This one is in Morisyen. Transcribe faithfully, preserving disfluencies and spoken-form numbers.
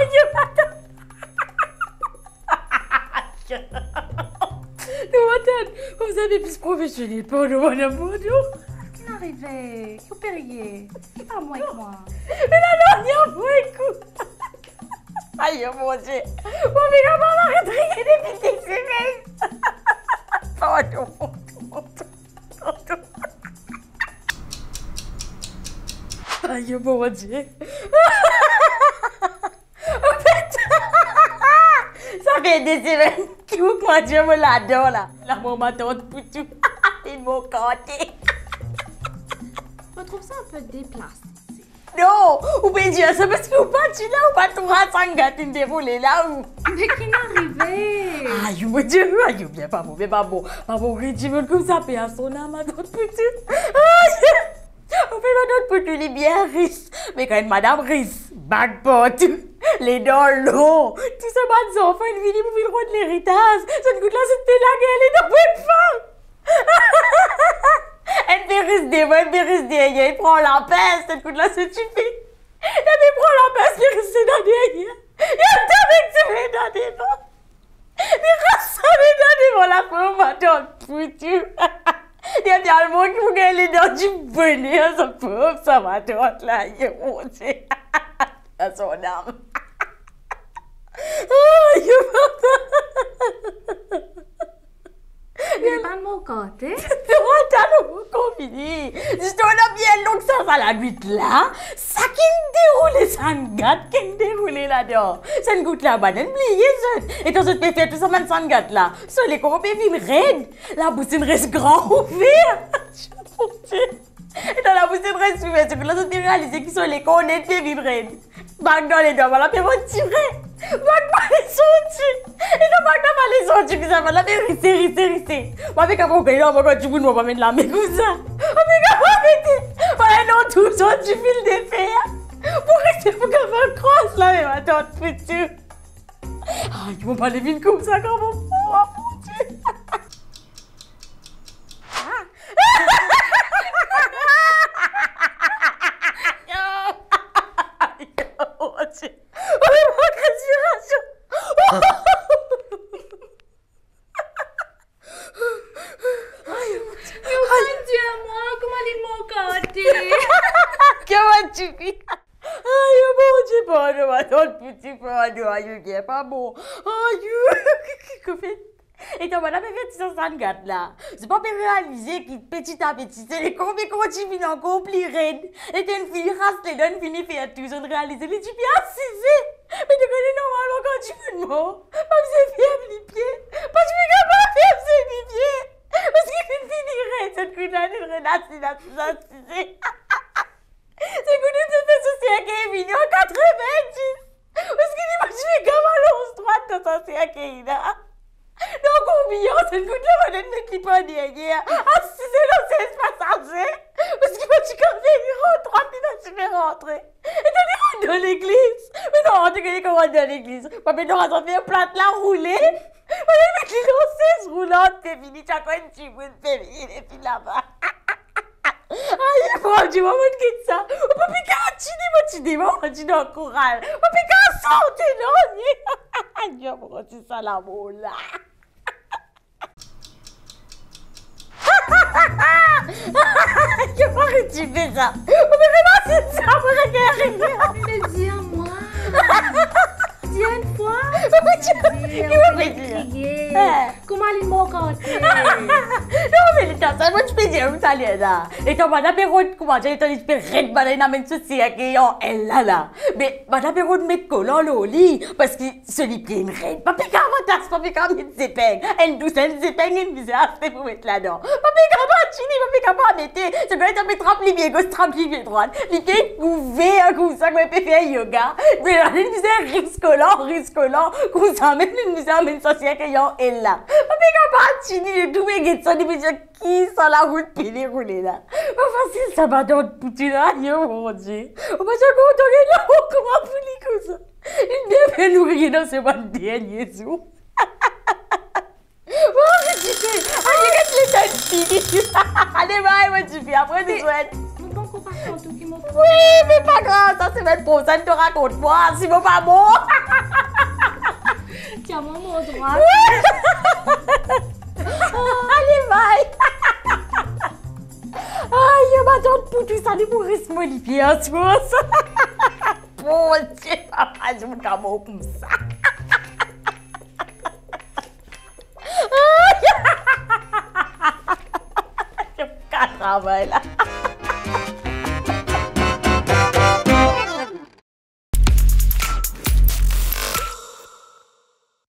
Yo, atann. Non, atann. Koumsa, li pli profesionel. Pardon, madam, pardon. Ki arive? Ki ou pe riye? Ki pa mwa ek mwa? Me la, non, ni a mwa ek ou. Ayo, Bondie. Mo pe kapav aret riye depi de semenn. Pardon, pardon, pardon. Ayo, Bondie. Sa fer de semenn ki ou koumadir mo ladan la. Lamor matant Poutou. Li mo kante. Mo trouv sa inpe deplase. Non, ou pe dir sa parski ou pa ti la, ou pa trouv sa sangat inn deroule la, ou? Me ki inn arive? Ayo, Bondie, ayo, bien pa bon, bien pa bon. Pa bon, redi bann koumsa, pe a son nam, matant Poutou. Ayo. Anfin, matant Poutou, li bien ris. Me kan enn madam ris, bag partou, ledan lor. Tou sa bann zanfan inn vini pou vinn rod leritaz. Zot kout la, zot pe lager ledan bann fam. Enn pe ris devan, enn pe ris deryer, li pran lapins, zot kout la, zot tifi. Li pe pran lapins, li ris dan deryer. Li al tap ek tifi dan devan. Li ras sa ledan devan lapov matant Poutou. Li a talman ki pou gagn ledan diboner, sa pov sa matant la, ye Bondie. A son nam. Oh, ye papa. Li pa mo kante. Twa, talon ankor fini. Zis twa, ena bien long sa, sa lanwit la. Sa ki'nn deroule, sangat ki'nn deroule ladan. Sann kout la, bann inn bliye zot. Etan zot pe fer tou sa bann sangat la, so lekor pe vinn red. Labous inn res gran ouver. Etan labous inn res ouver, se koumsa zot pe realize ki so lekor net pe vinn red. Bag dan ledan, bann la pe retire. Bag pa le sorti. Etan bag la pa le sorti, koumsa bann la pe rise, rise, rise. Mo pa pe kapav gagn lor mo kan dimoun, mo pa met lame koumsa. Mo pa pe kapav mete. Mo pa ena tou sorti fil de fer. Pou res, pou kapav kraz la, me matant Poutou. Ay, mo pa le vinn koumsa kan mo pou, mo pou. Ah. Yo, Bondie. Oh, mon respirasion. Yo, Bondie, mwa, kouma li mo kante. Kouma ti fi? Ayo, Bondie, pardon, matant Poutou, pardon, ayo, bien pa bon. Ayo, kouma Etan bann la pe fer tou sa sangat la, zot pa pe realize ki peti a peti, so lekor pe kontign vinn ankor pli red. Letan inn fini ras ledan, inn fini fer tou, zot realize li ti pe asize. Me to kone normalman kan dimoun mor, pa bizin ferm lipie. Pa ti pe kapav ferm lipie. Parski li finn fini red, zot kout la, li red asize, asize, asize. Se kouma to fer so serkey vini an katreven-dis. Parski li pa ti pe kapav alonz drwat dan sa serkey la. Donk, konbien, se kout la, bann inn met li par deryer. Asize dan sez pasaze. Parski pa ti kapav vini rant drwat, li pa ti pe rantre. Etan li rant dan legliz. Me non, an tou ka, li rant dan legliz. Pa pe dan zafer plat la, roule. Bann inn met li dan sez roulant, pe vini, ti ankor enn dimoun pe vini depi laba. Ayo, Bondie, mo, mo get sa. Mo pa pe kapav tini, mo ti devan, mo ti dan koral. Mo pa pe kapav sorti, non, ni. Ayo, mo ti sa lamor la. Yo, pa retipe sa. Mo pe remarse sa, mo regarde. Me dir mwa. Dir enn fwa. Mo pe dir, dir, ki mo pe dir? Kriye. Eh. Kouma li mo kante? Non, me letan sa, mo ti pe dir ou taler la. Letan bann la pe rod, kouma dir, letan li ti pe red, bann la inn amenn so serkey an L la la. Me bann la pe rod met kolan lor li, parski so lipie inn red. Pa pe kapav atas, pa pe kapav met zepeng. Enn dous, enn zepeng, inn bizin aste pou met ladan. Pa pe kapav tini, pa pe kapav mete. Se kouma li ti pe trap lipie gos, trap lipie drwat. Lipie kouver koumsa, kouma li pe fer yoga. Me la, inn bizin ris kolan, ris kolan. Koumsa mem, inn bizin amenn sa serkey an L la. Pa pe kapav tini, tou pe get sa, li pe dir ki sa larout pe deroule la. Pa fasil sa, matant Poutou la, yo, Bondie. Ou pa ti kontan gagn laor kouma pou li koumsa. Li bien fer nou riye dan se bann dernie zour. Bon, ti pe, ale, get letan fini. Ale, bay, mo ti pe, apre nou zwenn. Mo pa ankor pa kontan ki mo... Wi, me pa Ah, sa semenn prosenn, to rakont mwa si mo pa mor. Tiens, mon mot droit. Ale, bay. Ay, yo, matant pou tou sa, li pou res mo lipie an swar. Bondie, papa, zot kapav koumsa. Zot kapav travay la.